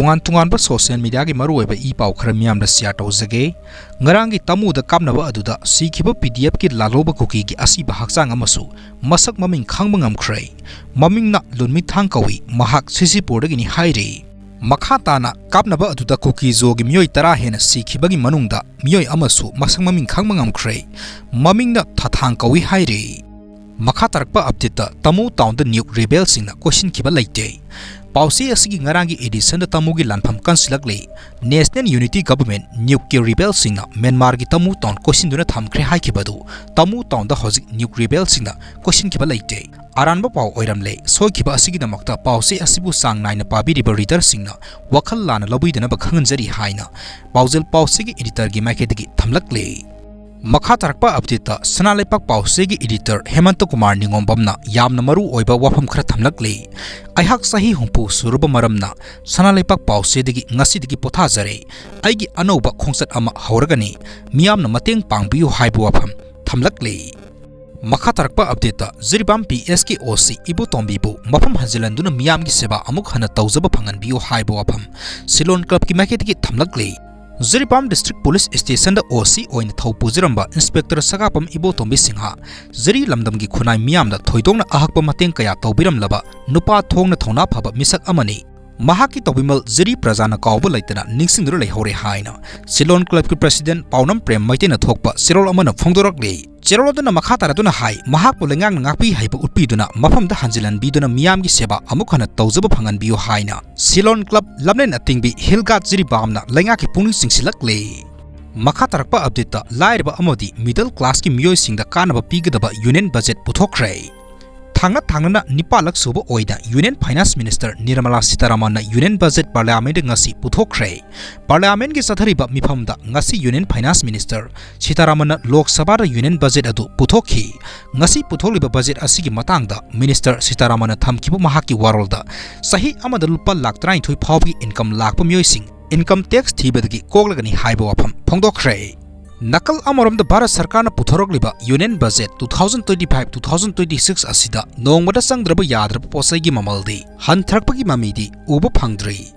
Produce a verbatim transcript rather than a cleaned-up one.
ꯇꯣꯉꯥꯟ ꯇꯣꯉꯥꯟꯕ social mediaꯒꯤ ꯃꯔꯨꯑꯣꯏꯕ ꯏ ꯄꯥꯎ ꯈꯔ ꯃꯤꯌꯥꯝꯗ share ꯇꯧꯖꯒꯦ꯫ ꯉꯔꯥꯡꯒꯤ ꯇꯃꯨꯗ ꯀꯥꯞꯅꯕ ꯑꯗꯨꯗ ꯁꯤꯈꯤꯕ PDFꯀꯤ ꯂꯥꯜꯍꯧꯕ ꯀꯨꯀꯤꯒꯤ ꯑꯁꯤꯕ ꯍꯛꯆꯥꯡ ꯑꯃꯁꯨ ꯃꯁꯛ ꯃꯃꯤꯡ ꯈꯪꯕ ꯉꯝꯈ꯭ꯔꯦ꯫ ꯃꯃꯤꯡꯅ ꯂꯨꯟꯃꯤꯊꯥꯡ ꯀꯧꯏ, ꯃꯍꯥꯛ ꯁꯤꯁꯤꯄꯨꯔꯗꯒꯤꯅꯤ ꯍꯥꯏꯔꯤ꯫ ꯃꯈꯥ ꯇꯥꯅ ꯀꯥꯞꯅꯕ ꯑꯗꯨꯗ ꯀꯨꯀꯤ ꯖꯣꯒꯤ ꯃꯤꯑꯣꯏ ꯇꯔꯥ ꯍꯦꯟꯅ ꯁꯤꯈꯤꯕꯒꯤ ꯃꯅꯨꯡꯗ ꯃꯤꯑꯣꯏ ꯑꯃꯁꯨ ꯃꯁꯛ ꯃꯃꯤꯡ ꯈꯪꯕ ꯉꯝꯈ꯭ꯔꯦ꯫ ꯃꯃꯤꯡꯅ ꯊꯥꯊꯥꯡ ꯀꯧꯏ ꯍꯥꯏꯔꯤ꯫ ꯃꯈꯥ ꯇꯥꯔꯛꯄ updateꯇ ꯇꯃꯨ townꯗ ꯅ꯭ꯌꯨꯛ rebelꯁꯤꯡꯅ ꯀꯣꯏꯁꯤꯟꯈꯤꯕ ꯂꯩꯇꯦ꯫ ꯄꯥꯎꯆꯦ ꯑꯁꯤꯒꯤ ꯉꯔꯥꯡꯒꯤ editionꯗ ꯇꯃꯨꯒꯤ ꯂꯥꯟꯐꯝ ꯀꯟꯁꯤꯜꯂꯛꯂꯤ꯫ National Unity Government ꯅ꯭ꯌꯨꯛꯀꯤ rebelꯁꯤꯡꯅ ꯃ꯭ꯌꯥꯟꯃꯥꯔꯒꯤ ꯇꯃꯨ town ꯀꯣꯏꯁꯤꯟꯗꯨꯅ ꯊꯝꯈ꯭ꯔꯦ ꯍꯥꯏꯈꯤꯕ ꯑꯗꯨ ꯇꯃꯨ townꯗ ꯍꯧꯖꯤꯛ ꯅ꯭ꯌꯨꯛ rebelꯁꯤꯡꯅ ꯀꯣꯏꯁꯤꯟꯈꯤꯕ ꯂꯩꯇꯦ꯫ ꯑꯔꯥꯟꯕ ꯄꯥꯎ ꯑꯣꯏꯔꯝꯂꯦ꯫ ꯁꯣꯏꯈꯤꯕ ꯑꯁꯤꯒꯤꯗꯃꯛꯇ ꯄꯥꯎꯆꯦ ꯑꯁꯤꯕꯨ ꯆꯥꯡ ꯅꯥꯏꯅ ꯄꯥꯕꯤꯔꯤꯕ readerꯁꯤꯡꯅ ꯋꯥꯈꯜ ꯂꯥꯟꯅ ꯂꯧꯕꯤꯗꯅꯕ ꯈꯪꯍꯟꯖꯔꯤ ꯍꯥꯏꯅ ꯄꯥꯎꯖꯦꯜ ꯄꯥꯎꯆꯦꯒꯤ editorꯒꯤ ꯃꯥꯏꯀꯩꯗꯒꯤ ꯊꯝꯂꯛꯂꯤ꯫ ꯃꯈꯥ ꯇꯥꯔꯛꯄ updateꯇ ꯁꯅꯥ ꯂꯩꯄꯥꯛ ꯄꯥꯎꯆꯦꯒꯤ editor ꯍꯦꯃꯟꯇ ꯀꯨꯃꯥꯔ ꯅꯤꯉꯣꯝꯕꯝꯅ ꯌꯥꯝꯅ ꯃꯔꯨ ꯑꯣꯏꯕ ꯋꯥꯐꯝ ꯈꯔ ꯊꯝꯂꯛꯂꯤ꯫ ꯑꯩꯍꯥꯛ ꯆꯍꯤ ꯍꯨꯝꯐꯨ ꯁꯨꯔꯕ ꯃꯔꯝꯅ ꯁꯅꯥ ꯂꯩꯄꯥꯛ ꯄꯥꯎꯆꯦꯗꯒꯤ ꯉꯁꯤꯗꯒꯤ ꯄꯣꯊꯥꯖꯔꯦ꯫ ꯑꯩꯒꯤ ꯑꯅꯧꯕ ꯈꯣꯡꯆꯠ ꯑꯃ ꯍꯧꯔꯒꯅꯤ꯫ ꯃꯤꯌꯥꯝꯅ ꯃꯇꯦꯡ ꯄꯥꯡꯕꯤꯌꯨ ꯍꯥꯏꯕ ꯋꯥꯐꯝ ꯊꯝꯂꯛꯂꯤ꯫ ꯃꯈꯥ ꯇꯥꯔꯛꯄ updateꯇ ꯖꯤꯔꯤꯕꯥꯝ PSꯀꯤ OC ꯏꯕꯣꯇꯣꯝꯕꯤꯕꯨ ꯃꯐꯝ ꯍꯟꯖꯤꯜꯍꯟꯗꯨꯅ ꯃꯤꯌꯥꯝꯒꯤ ꯁꯦꯕꯥ ꯑꯃꯨꯛ ꯍꯟꯅ ꯇꯧꯖꯕ ꯐꯪꯍꯟꯕꯤꯌꯨ ꯍꯥꯏꯕ ꯋꯥꯐꯝ ꯁꯤꯂꯣꯟ clubꯀꯤ ꯃꯥꯏꯀꯩꯗꯒꯤ ꯊꯝꯂꯛꯂꯤ꯫ ꯖꯤꯔꯤꯕꯥꯝ district police stationꯗ OC ꯑꯣꯏꯅ ꯊꯧ ꯄꯨꯖꯔꯝꯕ inspector ꯁꯒꯥꯄꯝ ꯏꯕꯣꯇꯣꯝꯕꯤ ꯁꯤꯡꯍ ꯖꯤꯔꯤ ꯂꯝꯗꯝꯒꯤ ꯈꯨꯟꯅꯥꯏ ꯃꯤꯌꯥꯝꯗ ꯊꯣꯏꯗꯣꯛꯅ ꯑꯍꯛꯄ ꯃꯇꯦꯡ ꯀꯌꯥ ꯇꯧꯕꯤꯔꯝꯂꯕ ꯅꯨꯄꯥ ꯊꯣꯡꯅ ꯊꯧꯅꯥ ꯐꯕ ꯃꯤꯁꯛ ꯑꯃꯅꯤ꯫ ꯃꯍꯥꯛꯀꯤ ꯇꯧꯕꯤꯃꯜ ꯖꯤꯔꯤ ꯄ꯭ꯔꯖꯥꯅ ꯀꯥꯎꯕ ꯂꯩꯇꯅ ꯅꯤꯡꯁꯤꯡꯗꯨꯅ ꯂꯩꯍꯧꯔꯦ ꯍꯥꯏꯅ ꯁꯤꯂꯣꯟ clubꯀꯤ president ꯄꯥꯎꯅꯝ ꯄ꯭ꯔꯦꯝ ꯃꯩꯇꯩꯅ ꯊꯣꯛꯄ ꯆꯦꯔꯣꯜ ꯑꯃꯅ ꯐꯣꯡꯗꯣꯔꯛꯂꯤ꯫ ꯆꯦꯔꯣꯜ ꯑꯗꯨꯅ ꯃꯈꯥ ꯇꯥꯔꯗꯨꯅ ꯍꯥꯏ, ꯃꯍꯥꯛꯄꯨ ꯂꯩꯉꯥꯛꯅ ꯉꯥꯛꯄꯤ ꯍꯩꯕ ꯎꯠꯄꯤꯗꯨꯅ ꯃꯐꯝꯗ ꯍꯟꯖꯤꯜꯍꯟꯕꯤꯗꯨꯅ ꯃꯤꯌꯥꯝꯒꯤ ꯁꯦꯕꯥ ꯑꯃꯨꯛ ꯍꯟꯅ ꯇꯧꯖꯕ ꯐꯪꯍꯟꯕꯤꯌꯨ ꯍꯥꯏꯅ ꯁꯤꯂꯣꯟ club ꯂꯝꯂꯦꯟ ꯑꯇꯤꯡꯕꯤ ꯍꯤꯜꯒꯥꯠ ꯖꯤꯔꯤꯕꯥꯝꯅ ꯂꯩꯉꯥꯛꯀꯤ ꯄꯨꯛꯅꯤꯡ ꯆꯤꯡꯁꯤꯜꯂꯛꯂꯤ꯫ ꯃꯈꯥ ꯇꯥꯔꯛꯄ updateꯇ ꯂꯥꯏꯔꯕ ꯑꯃꯗꯤ middle classꯀꯤ ꯃꯤꯑꯣꯏꯁꯤꯡꯗ ꯀꯥꯟꯅꯕ ꯄꯤꯒꯗꯕ union budget ꯄꯨꯊꯣꯛꯈ꯭ꯔꯦ꯫ ꯊꯥꯡꯅ ꯊꯥꯡꯅꯅ ꯅꯤꯄꯥꯜꯂꯛ ꯁꯨꯕ ꯑꯣꯏꯅ Union Finance Minister Nirmala ꯁꯤꯇꯥꯔꯥꯃꯟꯅ Union Budget Parliamentꯗ ꯉꯁꯤ ꯄꯨꯊꯣꯛꯈ꯭ꯔꯦ꯫ Parliamentꯀꯤ ꯆꯠꯊꯔꯤꯕ ꯃꯤꯐꯝꯗ ꯉꯁꯤ Union Finance Minister ꯁꯤꯇꯥꯔꯥꯃꯟꯅ ꯂꯣꯛ ꯁꯚꯥꯗ Union Budget ꯑꯗꯨ ꯄꯨꯊꯣꯛꯈꯤ꯫ ꯉꯁꯤ ꯄꯨꯊꯣꯛꯂꯤꯕ budget ꯑꯁꯤꯒꯤ ꯃꯇꯥꯡꯗ Minister ꯁꯤꯇꯥꯔꯥꯃꯟꯅ ꯊꯝꯈꯤꯕ ꯃꯍꯥꯛꯀꯤ ꯋꯥꯔꯣꯜꯗ ꯆꯍꯤ ꯑꯃꯗ ꯂꯨꯄꯥ ꯂꯥꯈ ꯇꯔꯥꯅꯤꯊꯣꯏ ꯐꯥꯎꯕꯒꯤ income ꯂꯥꯛꯄ ꯃꯤꯑꯣꯏꯁꯤꯡ income tax ꯊꯤꯕꯗꯒꯤ ꯀꯣꯛꯂꯒꯅꯤ ꯍꯥꯏꯕ ꯋꯥꯐꯝ ꯐꯣꯡꯗꯣꯛꯈ꯭ꯔꯦ꯫ ꯅꯥꯀꯜ ꯑꯃꯔꯣꯝꯗ ꯚꯥꯔꯠ ꯁꯔꯀꯥꯔꯅ ꯄꯨꯊꯣꯔꯛꯂꯤꯕ Union Budget two thousand twenty-five two thousand twenty-six ꯑꯁꯤꯗ ꯅꯣꯡꯃꯗ ꯆꯪꯗ꯭ꯔꯕ ꯌꯥꯗ꯭ꯔꯕ ꯄꯣꯠꯆꯩꯒꯤ ꯃꯃꯜꯗꯤ ꯍꯟꯊꯔꯛꯄꯒꯤ ꯃꯃꯤꯗꯤ ꯎꯕ ꯐꯪꯗ꯭ꯔꯤ꯫